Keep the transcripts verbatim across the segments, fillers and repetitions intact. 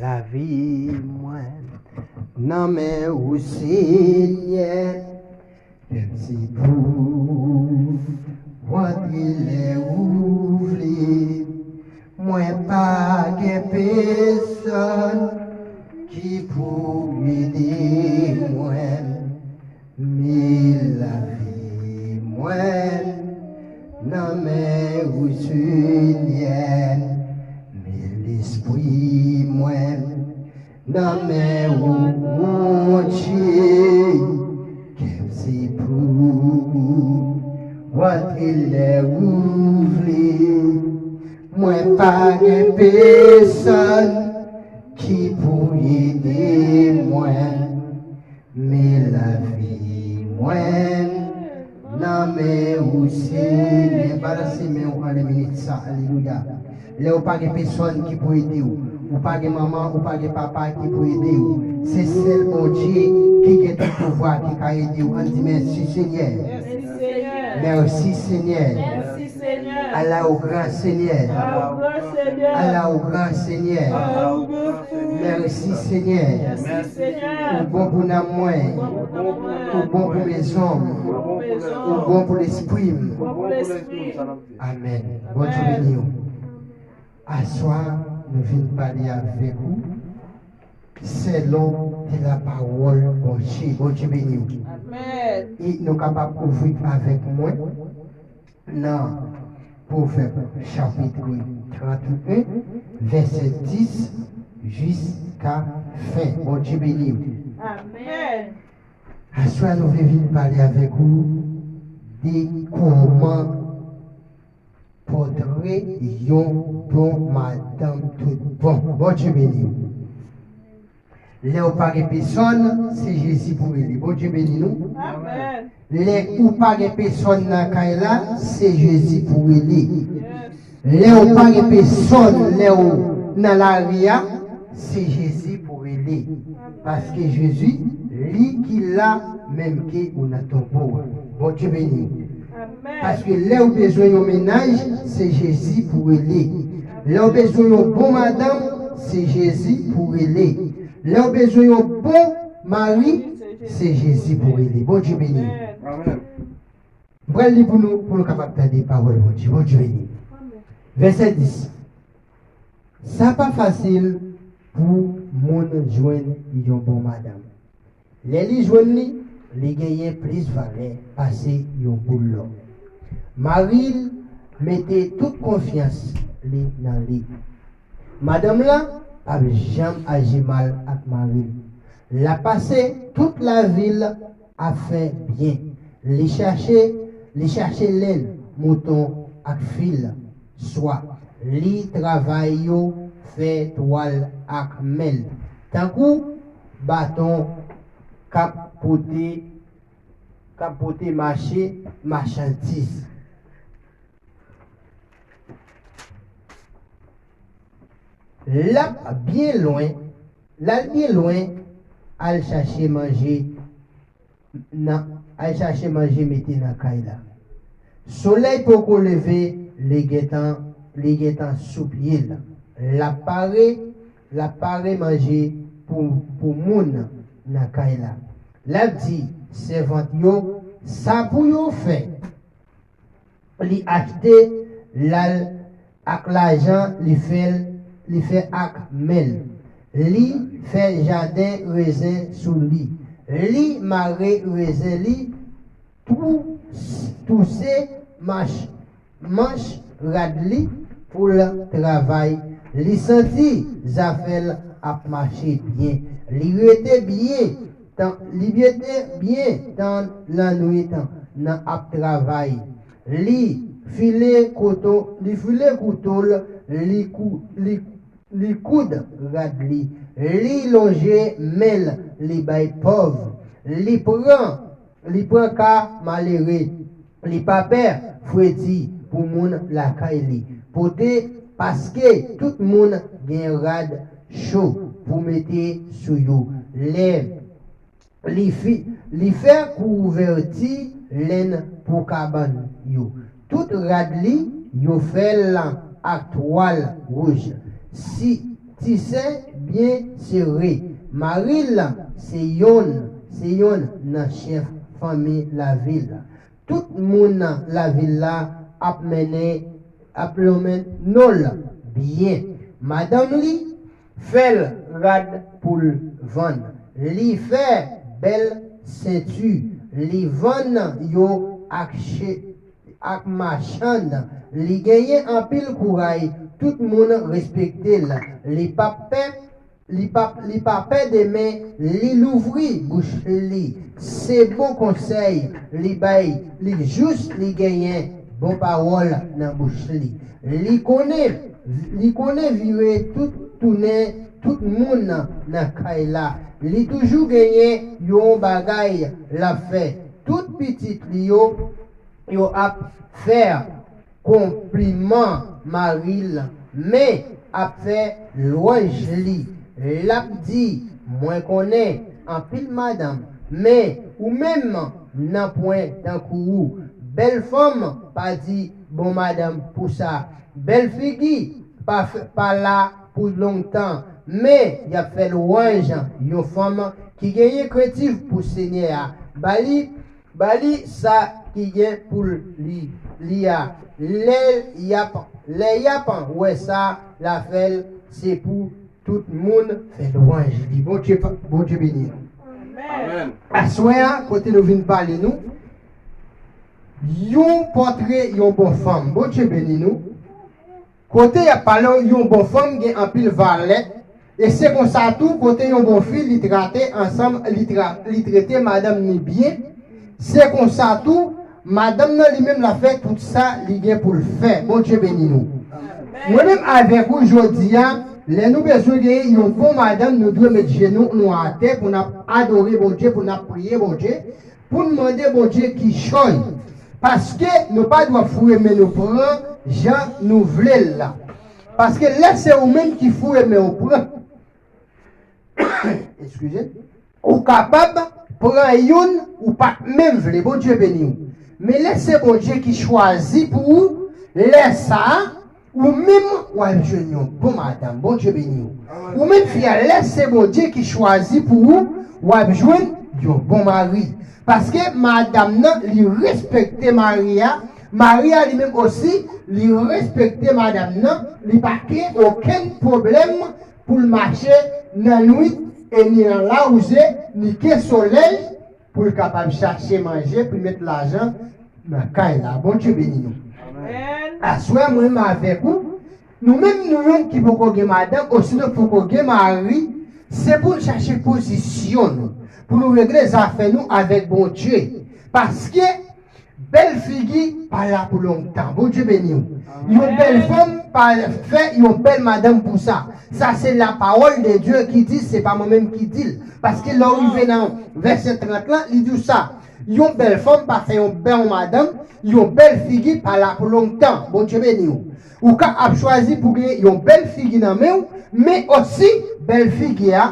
Lavi mwen nan men ou, Senyè. Kèm se pou w antre lè ou vle. Mwen pa gen pèsonn ki pou ede mwen. Men lavi mwen nan men ou, Senyè. Men lespri mwen nan men ou, Bondye. Kèm se pou w antre lè ou vle. Mwen pa gen pèsonn ki pou ede mwen. Men lavi mwen nan men ou, Senyè. Balanse men w anlè minit sa. Alelouya. Lè ou pa gen pèsonn ki pou ede w, ou pa gen manman, ou pa gen papa ki pou ede w, se sèl Bondye ki gen tout pouvwa ki ka ede w. Ann di, mèsi, Senyè. Mèsi, Senyè. Mèsi, Senyè. Mèsi, Senyè. Ala ou gran, Senyè. Ala ou gran, Senyè. Ala ou gran, Senyè. Ala ou gran, Senyè. Mèsi, Senyè. Mèsi, Senyè. Ou bon pou nanm mwen. Ou bon pou mwen. Ou bon pou mezon m. Ou bon pou mezon m. Ou bon pou lespri m. Ou bon pou lespri m. Amèn. Bondye beni w. Aswè a, nou vin pale avèk ou selon de lapawòl Bondye. Bondye beni w. Amèn. E nou kapab ouvri avèk mwen nan Pwovèb chapit trannteyen, vèsè dis jiska fen. Bondye beni w. Amèn. Aswè a, nou vle vin pale avèk ou de kòman pòtre yon bon madanm tout bon. Bondye beni w. Lè ou pa gen pèsonn, se Jezi pou rele. Bondye beni nou. Amèn. Lè ou pa gen pèsonn nan kay la, se Jezi pou rele. Yes. Lè ou pa gen pèsonn, lè ou nan lari a, se Jezi pou rele. Paske Jezi, li ki la menm ke ou nan tonbo a. Bondye beni w. Amèn. Paske lè ou bezwen yon mennaj, se Jezi pou rele. Lè ou bezwen yon bon madanm, se Jezi pou rele. Lè ou bezwen yon bon mari, se Jezi pou rele. Bondye beni. Amèn. M pral li pou nou, pou nou kapab tande pawòl Bondye. Bondye beni. Vèsè dis. Sa pa fasil pou moun jwenn yon bon madanm. Lè li jwenn li, li genyen plis valè pase yon boul lò. Mari l mete tout konfyans li nan li. Madanm lan p ap janm aji mal ak mari l. L ap pase tout lavi l ap fè byen. Li chache, li chache lenn mouton ak fil swa. Li travay yo, fè twal ak men l, tankou baton k ap pote, k ap pote mache machandiz. L ap byen lwen, l al byen lwen, al chache manje nan, al chache manje mete nan kay la. Solèy poko leve, li gentan, li gentan sou pye l. L ap pare, l ap pare manje pou, pou moun nan kay la. L ap di sèvant yo sa pou yo fè. Li achte l al ak lajan li fè, li fè ak men l. Li fè jaden rezen sou li. Li mare rezen li, tou, touse mach, manch rad li pou l travay. Li santi zafè l ap mache byen. Li rete byen tan, li rete byen tan lannwit nan ap travay. Li file kouto, li file kouto l, li kou, li, li koud rad li. Li lonje men l, li bay pòv. Li pran, li pran ka malere. Li pa pè fredi pou moun lakay li. Pote, paske tout moun gen rad cho pou mete sou yo. Lè li fi, li fè kouvèti lenn pou kabann yo. Tout rad li, yo fè l ak twal wouj, si, tisen byen sere. Mari l se yonn, se yonn nan chèf fanmi lavil. Tout moun lavil la ap mennen, ap lonmen non l byen. Madanm li fè l rad pou l vann. Li fè bèl senti. Li vann yo ak che-, ak machann. Li genyen anpil kouray. Tout moun respekte l. Li p ap pè, li p ap, li pa pè demen, li louvri bouch li. Se bon konsèy li bay. Li jis, li genyen bon pawòl nan bouch li. Li konnen, li konnen vire tout, tounen tout moun nan kay la. Li toujou genyen yon bagay l ap fè. Tout pitit li yo, yo ap fè konpliman mari l, men ap fè lwanj li. L ap di, "Mwen konnen anpil madanm, men ou menm nanpwen tankou ou." Bèl fanm pa di bon madanm pou sa. Bèl figi pa, f- pa la pou lontan, men y ap fè lwanj yon fanm ki genyen krentif pou Senyè a. Ba li, ba li sa ki gen pou li, li a. Lè y ap, lè y ap wè sa, l a fè l, se pou tout moun fè lwanj li. Bondye, pa- Bondye beni nou. Amèn. Aswè a, kote nou vin pale nou, yon pòtre yon bon fanm. Bondye beni nou. Kote y ap pale yon bon fanm gen anpil valè. E se konsa tou, kote yon bon fi li trate ansanm, li, tra, li trete madanm ni byen. Se konsa tou, madanm nan li menm l ap fè tout sa li gen pou l fè. Bondye beni nou. Mwen menm avèk ou jodi a, lè nou bezwen genyen yon bon madanm, nou dwe met jenou nou atè pou n ap adore Bondye, pou n ap priye Bondye, pou n mande Bondye kichòy. Paske nou pa dwe foure men nou pran jan nou vle l la. Paske lè se ou menm ki foure men ou pran, eskize, ou kapab pran youn ou pa t menm vle. Bondye beni w. Men lè se Bondye ki chwazi pou ou, lè sa a, ou menm w ap jwenn yon bon madanm. Bondye beni w. Ou menm fi a, lè se Bondye ki chwazi pou ou, w ap jwenn yon bon mari. Paske madanm nan, li respekte mari a. Mari a li menm osi, li respekte madanm nan. Li pa gen okenn pwoblèm pou l mache nan nwit e ni nan lawouze, ni ke solèy, pou l kapab chache manje, pou l met lajan nan kay la. Bondye beni nou. Amèn. Aswè, mwen menm avèk ou, nou menm nou youn ki poko gen madanm, osinon poko gen mari, se pou n chache pozisyon nou, pou nou regle zafè nou avèk Bondye. Paske bèl figi pa la pou lontan. Bondye beni w. Yon bèl fanm pa fè yon bèl madanm pou sa. Sa se la parole de Dieu ki di, se pa mwen menm ki di l. Paske lè w rive nan vèsè trant lan, li di w sa. Yon bèl fanm pa fè yon bèl madanm, yon bèl figi pa la pou lontan. Bondye beni w. Ou ka ap chwazi pou gen yon bèl figi nan men w, men osi bèl figi a,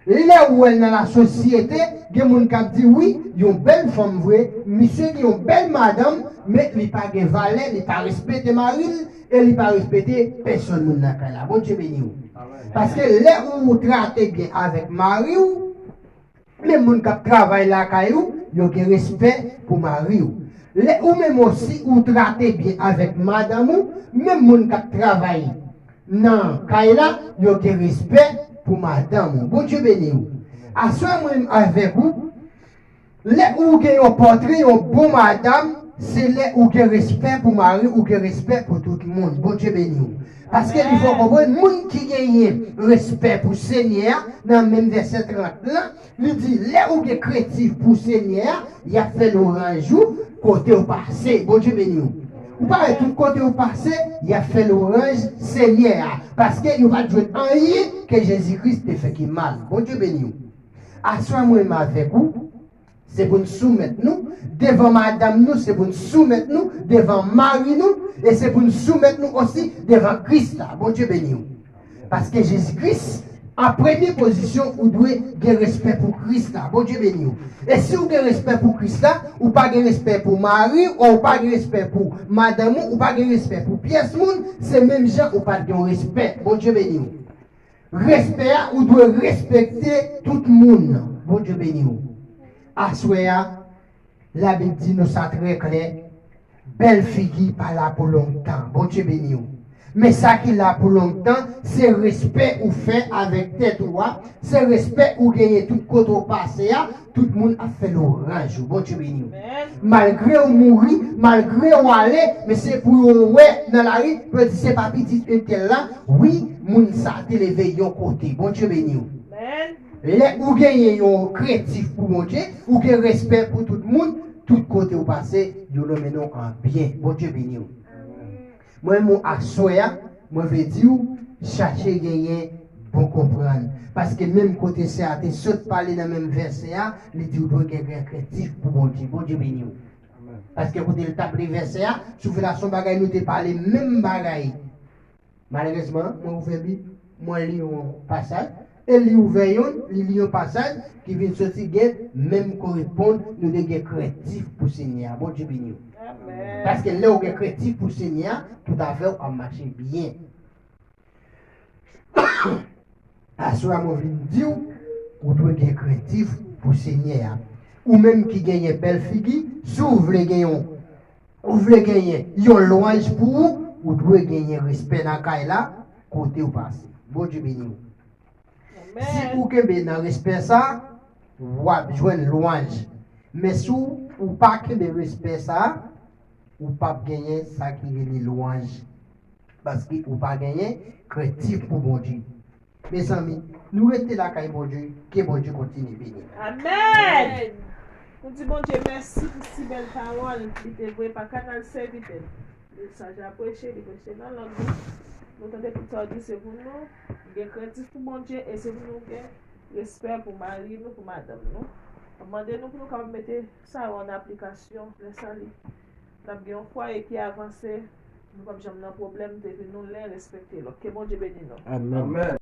lè ou wè l nan lasosyete, gen moun k ap di, "Wi, yon bèl fanm vre, misye gen yon bèl madanm, men li pa gen valè, li pa respekte mari l, e li pa respekte pèsòn moun nan kay la." Bondye beni w. Paske lè ou trate byen avèk mari w, menm moun k ap travay lakay ou, yo gen respè pou mari w. Lè ou menm osi ou trate byen avèk madanm ou, menm moun k ap travay nan kay la, yo gen respè pou madanm ou. Bondye beni w. Aswè mwen menm avèk ou, lè ou gen yon pòtre, yon bon madanm, se lè ou gen respè pou mari, ou gen respè pou tout moun. Bondye beni w. Paske li fè w konprann, moun ki genyen respè pou Senyè a, nan menm vèsè trant lan, li di, lè ou gen krentif pou Senyè a, y ap fè lwanj ou kote w pase. Bondye beni w. Ou pa wè tout kote w pase, y ap fè lwanj Senyè a. Paske yo pa t jwenn anyen ke Jezi Kris te fè ki mal. Bondye beni w. Aswè mwen menm avèk ou, se pou n soumèt nou devan madanm nou, se pou n soumèt nou devan mari nou, e se pou n soumèt nou osi devan Kris la. Bondye beni w. Paske Jezi Kris, an premye pozisyon, ou dwe gen respè pou Kris la. Bondye beni w. E si w gen respè pou Kris la, ou pa gen respè pou mari w, ou pa gen respè pou madanm ou, ou pa gen respè pou pyès moun, se menm jan ou pa t gen respè. Bondye beni w. Respè a, ou dwe respekte tout moun. Bondye beni w. Aswè a, Labib di nou sa trè klè, bèl figi pa la pou lontan. Bondye beni w. Men sa ki la pou lontan, se respè ou fè avèk tèt ou a, se respè ou genyen tout kote w pase a, tout moun ap fè lwanj ou. Bondye beni w. Malgre w mouri, malgre w ale, men se pou yo wè nan lari, pou yo di se pa pitit entèl la, wi, moun sa te leve yon kote. Bondye beni w. Lè ou genyen yon krentif pou Bondye, ou gen respè pou tout moun, tout kote ou pase, yo nonmen w an byen. Bondye beni w. Mwen menm aswè a, mwen vle di w, chache genyen bon konprann. Paske menm kote sè a te sot pale nan menm vèsè a, li di w dwe gen, gen krentif pou Bondye. Bondye beni w. Paske kote l t ap li vèsè a, si w vle la se yon bagay nou te pale menm bagay. Malerezman, mwen ouvè Bib, mwen li yon pasaj, e li ouvè yonn, li li yon pasaj ki vin soti gen menm koresponn nou dwe gen krentif pou Senyè a. Bondye beni w. Paske lè w gen krentif pou Senyè a, tout afè w ap mache byen. Aswè a mwen vin di w, ou dwe gen krentif pou Senyè a. Ou menm ki genyen bèl figi, si w vle gen yon, ou vle genyen yon lwanj pou ou, ou dwe genyen respè nan kay la, kote w pase. Bondye beni w. Si ou kenbe nan respè sa, w ap jwenn lwanj. Men si w, ou pa kenbe respè sa, ou p ap genyen sa ki rele lwanj. Paske ou pa genyen krentif pou Bondye. Mezanmi, nou rete lakay Bondye, ke Bondye kontinye beni nou. Amèn. Nou di Bondye mèsi pou si bèl pawòl li te voye pa kanal sèvitè l. Mesaj la preche, li preche nan lang nou. Nou tande tout sa w di se pou nou gen krentif pou Bondye e se pou nou gen respè pou mari nou, pou madanm nou. Mwen mande nou pou nou kapab mete sa yo an aplikasyon. Lè sa li, n ap gen yon fwaye ki avanse, nou p ap janm nan pwoblèm depi nou len respekte lòt. Ke Bondye beni nou. Amèn.